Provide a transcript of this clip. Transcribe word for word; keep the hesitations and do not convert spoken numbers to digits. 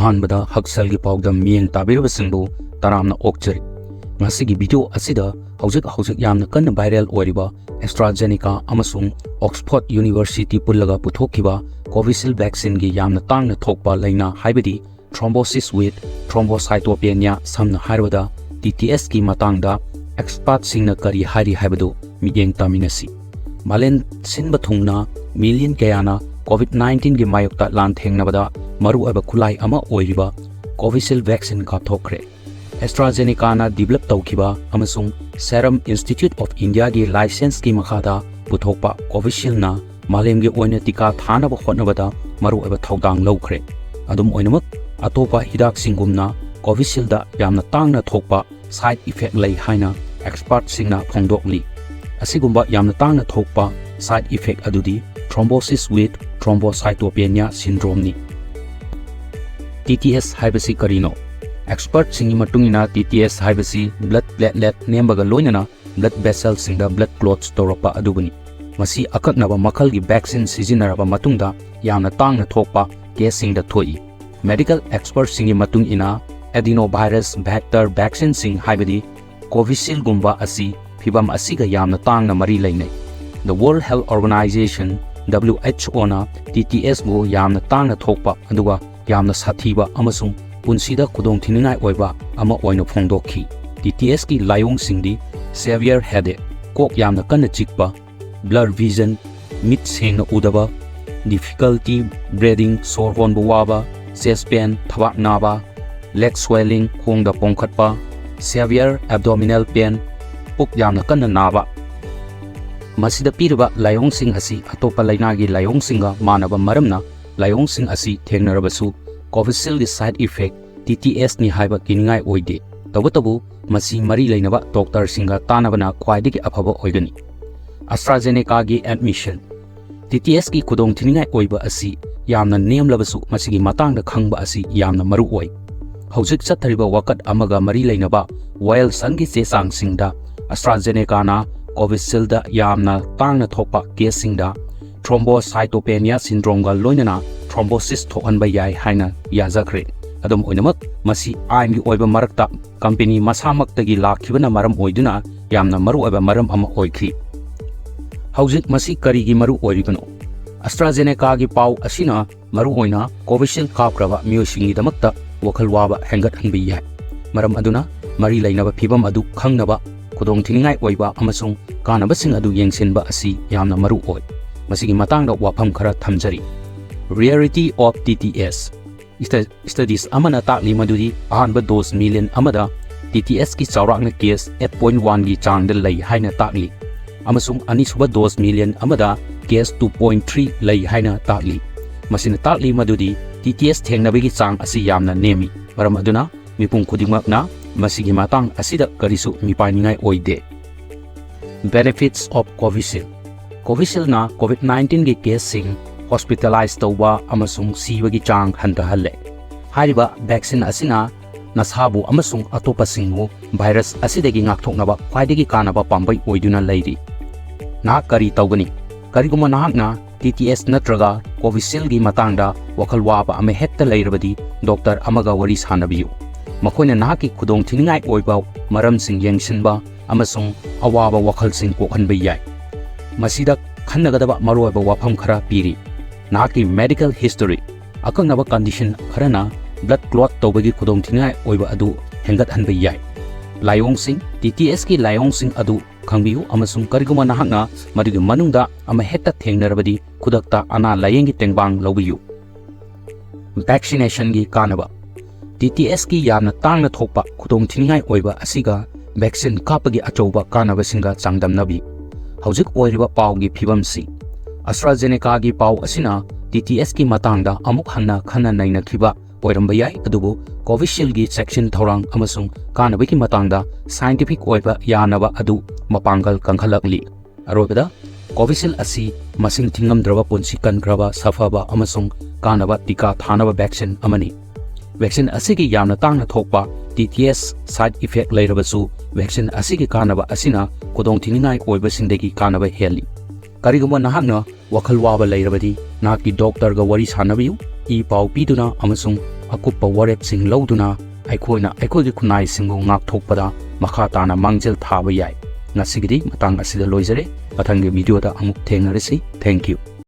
ꯑꯍꯥꯟꯕꯗ ꯍꯛꯁꯦꯜꯒꯤ ꯄꯥꯎꯗꯝ ꯃꯤꯠꯌꯦꯡ ꯇꯥꯕꯤꯔꯤꯕꯁꯤꯡꯕꯨ ꯇꯔꯥꯝꯅ ꯑꯣꯛꯆꯔꯤ꯫ ꯉꯁꯤꯒꯤ ꯚꯤꯗꯤꯑꯣ ꯑꯁꯤꯗ ꯍꯧꯖꯤꯛ ꯍꯧꯖꯤꯛ ꯌꯥꯝꯅ ꯀꯟꯅ ꯚꯥꯏꯔꯦꯜ ꯑꯣꯏꯔꯤꯕ AstraZeneca ꯑꯃꯁꯨꯡ Oxford University ꯄꯨꯜꯂꯒ ꯄꯨꯊꯣꯛꯈꯤꯕ Covishield vaccineꯒꯤ ꯌꯥꯝꯅ ꯇꯥꯡꯅ ꯊꯣꯛꯄ ꯂꯥꯏꯅꯥ, ꯍꯥꯏꯕꯗꯤ thrombosis with thrombocytopenia, ꯁꯝꯅ ꯍꯥꯏꯔꯕꯗ TTSꯀꯤ ꯃꯇꯥꯡꯗ expertꯁꯤꯡꯅ ꯀꯔꯤ ꯍꯥꯏꯔꯤ ꯍꯥꯏꯕꯗꯨ ꯃꯤꯠꯌꯦꯡ ꯇꯥꯃꯤꯟꯅꯁꯤ꯫ ꯃꯥꯂꯦꯝ ꯁꯤꯟꯕ ꯊꯨꯡꯅ ꯃꯤꯂꯤꯌꯟ ꯀꯌꯥꯅ COVID nineteenꯒꯤ ꯃꯥꯌꯣꯛꯇ ꯂꯥꯟꯊꯦꯡꯅꯕꯗ ꯃꯔꯨꯑꯣꯏꯕ ꯈꯨꯠꯂꯥꯏ ꯑꯃ ꯑꯣꯏꯔꯤꯕ Covishield vaccine ꯀꯥꯞꯊꯣꯛꯈ꯭ꯔꯦ꯫ AstraZenecaꯅ develop ꯇꯧꯈꯤꯕ ꯑꯃꯁꯨꯡ Serum Institute of Indiaꯒꯤ licenseꯀꯤ ꯃꯈꯥꯗ ꯄꯨꯊꯣꯛꯄ Covishieldꯅ ꯃꯥꯂꯦꯝꯒꯤ ꯑꯣꯏꯅ ꯇꯤꯀꯥ ꯊꯥꯅꯕ ꯍꯣꯠꯅꯕꯗ ꯃꯔꯨꯑꯣꯏꯕ ꯊꯧꯗꯥꯡ ꯂꯧꯈ꯭ꯔꯦ꯫ ꯑꯗꯨꯝ ꯑꯣꯏꯅꯃꯛ, ꯑꯇꯣꯞꯄ ꯍꯤꯗꯥꯛꯁꯤꯡꯒꯨꯝꯅ Covishield ꯌꯥꯝꯅ ꯇꯥꯡꯅ ꯊꯣꯛꯄ side effect ꯂꯩ ꯍꯥꯏꯅ expertꯁꯤꯡꯅ ꯐꯣꯡꯗꯣꯛꯂꯤ꯫ ꯑꯁꯤꯒꯨꯝꯕ ꯌꯥꯝꯅ ꯇꯥꯡꯅ ꯊꯣꯛꯄ side effect ꯑꯗꯨꯗꯤ thrombosis with thrombocytopenia syndromeꯅꯤ꯫ TTS ꯍꯥꯏꯕꯁꯤ ꯀꯔꯤꯅꯣ? Expertꯁꯤꯡꯒꯤ ꯃꯇꯨꯡ ꯏꯟꯅ, TTS ꯍꯥꯏꯕꯁꯤ blood platelet ꯅꯦꯝꯕꯒ ꯂꯣꯏꯅꯅ blood vesselꯁꯤꯡꯗ blood clots ꯇꯧꯔꯛꯄ ꯑꯗꯨꯕꯨꯅꯤ꯫ ꯃꯁꯤ ꯑꯀꯛꯅꯕ ꯃꯈꯜꯒꯤ vaccine ꯁꯤꯖꯤꯟꯅꯔꯕ ꯃꯇꯨꯡꯗ ꯌꯥꯝꯅ ꯇꯥꯡꯅ ꯊꯣꯛꯄ caseꯁꯤꯡꯗ ꯊꯣꯛꯏ꯫ Medical expertꯁꯤꯡꯒꯤ ꯃꯇꯨꯡ ꯏꯟꯅ, adenovirus vector vaccineꯁꯤꯡ, ꯍꯥꯏꯕꯗꯤ Covishieldꯒꯨꯝꯕ ꯑꯁꯤ ꯐꯤꯚꯝ ꯑꯁꯤꯒ ꯌꯥꯝꯅ ꯇꯥꯡꯅ ꯃꯔꯤ ꯂꯩꯅꯩ꯫ The World Health Organization, WHOꯅ TTSꯕꯨ ꯌꯥꯝꯅ ꯇꯥꯡꯅ ꯊꯣꯛꯄ ꯑꯗꯨꯒ ꯌꯥꯝꯅ ꯁꯥꯊꯤꯕ ꯑꯃꯁꯨꯡ ꯄꯨꯟꯁꯤꯗ ꯈꯨꯗꯣꯡꯊꯤꯅꯤꯡꯉꯥꯏ ꯑꯣꯏꯕ ꯑꯃ ꯑꯣꯏꯅ ꯐꯣꯡꯗꯣꯛꯈꯤ꯫ TTSꯀꯤ ꯂꯥꯏꯑꯣꯡꯁꯤꯡꯗꯤ severe headache, ꯀꯣꯛ ꯌꯥꯝꯅ ꯀꯟꯅ ꯆꯤꯛꯄ, blur vision, ꯃꯤꯠ ꯁꯦꯡꯅ ꯎꯗꯕ, difficulty breathing, ꯁꯣꯔ ꯍꯣꯟꯕ ꯋꯥꯕ, chest pain, ꯊꯕꯥꯛ ꯅꯥꯕ, leg swelling, ꯈꯣꯡꯗ ꯄꯣꯝꯈꯠꯄ, severe abdominal pain, ꯄꯨꯛ ꯌꯥꯝꯅ ꯀꯟꯅ ꯅꯥꯕ꯫ ꯃꯁꯤꯗ ꯄꯤꯔꯤꯕ ꯂꯥꯏꯑꯣꯡꯁꯤꯡ ꯑꯁꯤ ꯑꯇꯣꯞꯄ ꯂꯥꯏꯅꯥꯒꯤ ꯂꯥꯏꯑꯣꯡꯁꯤꯡꯒ ꯃꯥꯟꯅꯕ ꯃꯔꯝꯅ, ꯂꯥꯏꯑꯣꯡꯁꯤꯡ ꯑꯁꯤ ꯊꯦꯡꯅꯔꯕꯁꯨ Covishieldꯒꯤ side effect TTSꯅꯤ ꯍꯥꯏꯕ ꯀꯤꯅꯤꯡꯉꯥꯏ ꯑꯣꯏꯗꯦ꯫ ꯇꯧꯕꯇꯕꯨ, ꯃꯁꯤ ꯃꯔꯤ ꯂꯩꯅꯕ doctorꯁꯤꯡꯒ ꯇꯥꯟꯅꯕꯅ ꯈ꯭ꯋꯥꯏꯗꯒꯤ ꯑꯐꯕ ꯑꯣꯏꯒꯅꯤ꯫ AstraZenecaꯒꯤ admission꯫ TTSꯀꯤ ꯈꯨꯗꯣꯡꯊꯤꯅꯤꯡꯉꯥꯏ ꯑꯣꯏꯕ ꯑꯁꯤ ꯌꯥꯝꯅ ꯅꯦꯝꯂꯕꯁꯨ, ꯃꯁꯤꯒꯤ ꯃꯇꯥꯡꯗ ꯈꯪꯕ ꯑꯁꯤ ꯌꯥꯝꯅ ꯃꯔꯨ ꯑꯣꯏ꯫ ꯍꯧꯖꯤꯛ ꯆꯠꯊꯔꯤꯕ ꯋꯥꯀꯠ ꯑꯃꯒ ꯃꯔꯤ ꯂꯩꯅꯕ Wilsonꯒꯤ ꯆꯦ ꯆꯥꯡꯁꯤꯡꯗ, AstraZenecaꯅ Covishieldꯗ ꯌꯥꯝꯅ ꯇꯥꯡꯅ ꯊꯣꯛꯄ caseꯁꯤꯡꯗ thrombocytopenia syndromeꯒ ꯂꯣꯏꯅꯅ thrombosis ꯊꯣꯛꯍꯟꯕ ꯌꯥꯏ ꯍꯥꯏꯅ ꯌꯥꯖꯈ꯭ꯔꯦ꯫ ꯑꯗꯨꯝ ꯑꯣꯏꯅꯃꯛ, ꯃꯁꯤ ꯑꯥꯏꯟꯒꯤ ꯑꯣꯏꯕ ꯃꯔꯛꯇ ꯀꯝꯄꯦꯅꯤ ꯃꯁꯥꯃꯛꯇꯒꯤ ꯂꯥꯛꯈꯤꯕꯅ ꯃꯔꯝ ꯑꯣꯏꯗꯨꯅ ꯌꯥꯝꯅ ꯃꯔꯨꯑꯣꯏꯕ ꯃꯔꯝ ꯑꯃ ꯑꯣꯏꯈꯤ꯫ ꯍꯧꯖꯤꯛ ꯃꯁꯤ ꯀꯔꯤꯒꯤ ꯃꯔꯨ ꯑꯣꯏꯔꯤꯕꯅꯣ? AstraZenecaꯒꯤ ꯄꯥꯎ ꯑꯁꯤꯅ ꯃꯔꯨꯑꯣꯏꯅ Covishield ꯀꯥꯞꯈ꯭ꯔꯕ ꯃꯤꯑꯣꯏꯁꯤꯡꯒꯤꯗꯃꯛꯇ ꯋꯥꯈꯜ ꯋꯥꯕ ꯍꯦꯟꯒꯠꯍꯟꯕ ꯌꯥꯏ꯫ ꯃꯔꯝ ꯑꯗꯨꯅ, ꯃꯔꯤ ꯂꯩꯅꯕ ꯐꯤꯚꯝ ꯑꯗꯨ ꯈꯪꯅꯕ, ꯈꯨꯗꯣꯡꯊꯤꯅꯤꯡꯉꯥꯏ ꯑꯣꯏꯕ ꯑꯃꯁꯨꯡ ꯀꯥꯟꯅꯕꯁꯤꯡ ꯑꯗꯨ ꯌꯦꯡꯁꯤꯟꯕ ꯑꯁꯤ ꯌꯥꯝꯅ ꯃꯔꯨ ꯑꯣꯏ꯫ ꯃꯁꯤꯒꯤ ꯃꯇꯥꯡꯗ ꯋꯥꯐꯝ ꯈꯔ ꯊꯝꯖꯔꯤ꯫ Rarity of TTS꯫ Sta-, studies ꯑꯃꯅ ꯇꯥꯛꯂꯤ ꯃꯗꯨꯗꯤ ꯑꯍꯥꯟꯕ dose million ꯑꯃꯗ TTSꯀꯤ ꯆꯥꯎꯔꯥꯛꯅ case eight point oneꯒꯤ ꯆꯥꯡꯗ ꯂꯩ ꯍꯥꯏꯅ ꯇꯥꯛꯂꯤ, ꯑꯃꯁꯨꯡ ꯑꯅꯤꯁꯨꯕ dose million ꯑꯃꯗ case two point three ꯂꯩ ꯍꯥꯏꯅ ꯇꯥꯛꯂꯤ꯫ ꯃꯁꯤꯅ ꯇꯥꯛꯂꯤ ꯃꯗꯨꯗꯤ TTS ꯊꯦꯡꯅꯕꯒꯤ ꯆꯥꯡ ꯑꯁꯤ ꯌꯥꯝꯅ ꯅꯦꯝꯃꯤ꯫ ꯃꯔꯝ ꯑꯗꯨꯅ, ꯃꯤꯄꯨꯝ ꯈꯨꯗꯤꯡꯃꯛꯅ ꯃꯁꯤꯒꯤ ꯃꯇꯥꯡ ꯑꯁꯤꯗ ꯀꯔꯤꯁꯨ ꯃꯤꯄꯥꯏꯅꯤꯡꯉꯥꯏ ꯑꯣꯏꯗꯦ꯫ Benefits of Covishield꯫ Covishieldꯅ COVID nineteenꯒꯤ caseꯁꯤꯡ, hospitalize ꯇꯧꯕ ꯑꯃꯁꯨꯡ ꯁꯤꯕꯒꯤ ꯆꯥꯡ ꯍꯟꯊꯍꯜꯂꯦ꯫ ꯍꯥꯏꯔꯤꯕ vaccine ꯑꯁꯤꯅ ꯅꯁꯥꯕꯨ ꯑꯃꯁꯨꯡ ꯑꯇꯣꯞꯄꯁꯤꯡꯕꯨ virus ꯑꯁꯤꯗꯒꯤ ꯉꯥꯛꯊꯣꯛꯅꯕ ꯈ꯭ꯋꯥꯏꯗꯒꯤ ꯀꯥꯟꯅꯕ ꯄꯥꯝꯕꯩ ꯑꯣꯏꯗꯨꯅ ꯂꯩꯔꯤ꯫ ꯅꯍꯥꯛ ꯀꯔꯤ ꯇꯧꯒꯅꯤ? ꯀꯔꯤꯒꯨꯝꯕ ꯅꯍꯥꯛꯅ TTS ꯅꯠꯇ꯭ꯔꯒ Covishieldꯒꯤ ꯃꯇꯥꯡꯗ ꯋꯥꯈꯜ ꯋꯥꯕ ꯑꯃ ꯍꯦꯛꯇ ꯂꯩꯔꯕꯗꯤ, doctor ꯑꯃꯒ ꯋꯥꯔꯤ ꯁꯥꯅꯕꯤꯌꯨ꯫ ꯃꯈꯣꯏꯅ ꯅꯍꯥꯛꯀꯤ ꯈꯨꯗꯣꯡꯊꯤꯅꯤꯡꯉꯥꯏ ꯑꯣꯏꯕ ꯃꯔꯝꯁꯤꯡ ꯌꯦꯡꯁꯤꯟꯕ ꯑꯃꯁꯨꯡ ꯑꯋꯥꯕ ꯋꯥꯈꯜꯁꯤꯡ ꯀꯣꯛꯍꯟꯕ ꯌꯥꯏ꯫ ꯃꯁꯤꯗ ꯈꯟꯅꯒꯗꯕ ꯃꯔꯨꯑꯣꯏꯕ ꯋꯥꯐꯝ ꯈꯔ ꯄꯤꯔꯤ: ꯅꯍꯥꯛꯀꯤ medical history꯫ ꯑꯀꯛꯅꯕ condition ꯈꯔꯅ blood clot ꯇꯧꯕꯒꯤ ꯈꯨꯗꯣꯡꯊꯤꯅꯤꯡꯉꯥꯏ ꯑꯣꯏꯕ ꯑꯗꯨ ꯍꯦꯟꯒꯠꯍꯟꯕ ꯌꯥꯏ꯫ ꯂꯥꯏꯑꯣꯡꯁꯤꯡ: TTSꯀꯤ ꯂꯥꯏꯑꯣꯡꯁꯤꯡ ꯑꯗꯨ ꯈꯪꯕꯤꯌꯨ, ꯑꯃꯁꯨꯡ ꯀꯔꯤꯒꯨꯝꯕ ꯅꯍꯥꯛꯅ ꯃꯗꯨꯒꯤ ꯃꯅꯨꯡꯗ ꯑꯃꯍꯦꯛꯇ ꯊꯦꯡꯅꯔꯕꯗꯤ, ꯈꯨꯗꯛꯇ ꯑꯅꯥ ꯂꯥꯌꯦꯡꯒꯤ ꯇꯦꯡꯕꯥꯡ ꯂꯧꯕꯤꯌꯨ꯫ Vaccinationꯒꯤ ꯀꯥꯟꯅꯕ: TTSꯀꯤ ꯌꯥꯝꯅ ꯇꯥꯡꯅ ꯊꯣꯛꯄ ꯈꯨꯗꯣꯡꯊꯤꯅꯤꯡꯉꯥꯏ ꯑꯣꯏꯕ ꯑꯁꯤꯒ vaccine ꯀꯥꯞꯄꯒꯤ ꯑꯆꯧꯕ ꯀꯥꯟꯅꯕꯁꯤꯡꯒ ꯆꯥꯡꯗꯝꯅꯕꯤꯌꯨ꯫ ꯍꯧꯖꯤꯛ ꯑꯣꯏꯔꯤꯕ ꯄꯥꯎꯒꯤ ꯐꯤꯕꯝꯁꯤ: AstraZenecaꯒꯤ ꯄꯥꯎ ꯑꯁꯤꯅ TTSꯀꯤ ꯃꯇꯥꯡꯗ ꯑꯃꯨꯛ ꯍꯟꯅ ꯈꯟꯅ ꯅꯩꯅꯈꯤꯕ ꯑꯣꯏꯔꯝꯕ ꯌꯥꯏ, ꯑꯗꯨꯕꯨ Covishield ꯒꯤ ꯆꯦꯛꯁꯤꯟ ꯊꯧꯔꯥꯡ ꯑꯃꯁꯨꯡ ꯀꯥꯟꯅꯕꯒꯤ ꯃꯇꯥꯡꯗ scientific ꯑꯣꯏꯕ ꯌꯥꯅꯕ ꯑꯗꯨ ꯃꯄꯥꯡꯒꯜ ꯀꯟꯈꯠꯂꯛꯂꯤ꯫ ꯑꯔꯣꯏꯕꯗ, Covishield ꯑꯁꯤ ꯃꯁꯤꯡ ꯊꯤꯉꯝꯗ꯭ꯔꯕ ꯄꯨꯟꯁꯤ ꯀꯟꯈ꯭ꯔꯕ, ꯁꯥꯐꯕ ꯑꯃꯁꯨꯡ ꯀꯥꯟꯅꯕ ꯇꯤꯀꯥ ꯊꯥꯅꯕ vaccine ꯑꯃꯅꯤ꯫ Vaccine ꯑꯁꯤꯒꯤ ꯌꯥꯝꯅ ꯇꯥꯡꯅ ꯊꯣꯛꯄ TTS side effect ꯂꯩꯔꯕꯁꯨ, vaccine ꯑꯁꯤꯒꯤ ꯀꯥꯟꯅꯕ ꯑꯁꯤꯅ ꯈꯨꯗꯣꯡꯊꯤꯅꯤꯡꯉꯥꯏ ꯑꯣꯏꯕꯁꯤꯡꯗꯒꯤ ꯀꯥꯟꯅꯕ ꯍꯦꯜꯂꯤ꯫ ꯀꯔꯤꯒꯨꯝꯕ ꯅꯍꯥꯛꯅ ꯋꯥꯈꯜ ꯋꯥꯕ ꯂꯩꯔꯕꯗꯤ, ꯅꯍꯥꯛꯀꯤ ꯗꯣꯛꯇꯔꯒ ꯋꯥꯔꯤ ꯁꯥꯟꯅꯕꯤꯌꯨ꯫ ꯏ ꯄꯥꯎ ꯄꯤꯗꯨꯅ ꯑꯃꯁꯨꯡ ꯑꯀꯨꯞꯄ ꯋꯥꯔꯦꯞꯁꯤꯡ ꯂꯧꯗꯨꯅ ꯑꯩꯈꯣꯏꯅ ꯑꯩꯈꯣꯏꯒꯤ ꯈꯨꯟꯅꯥꯏꯁꯤꯡꯕꯨ ꯉꯥꯛꯊꯣꯛꯄꯗ ꯃꯈꯥ ꯇꯥꯅ ꯃꯥꯡꯖꯤꯜ ꯊꯥꯕ ꯌꯥꯏ꯫ ꯉꯁꯤꯒꯤꯗꯤ ꯃꯇꯥꯡ ꯑꯁꯤꯗ ꯂꯣꯏꯖꯔꯦ꯫ ꯃꯊꯪꯒꯤ ꯚꯤꯗꯤꯑꯣꯗ ꯑꯃꯨꯛ ꯊꯦꯡꯅꯔꯁꯤ꯫ Thank you꯫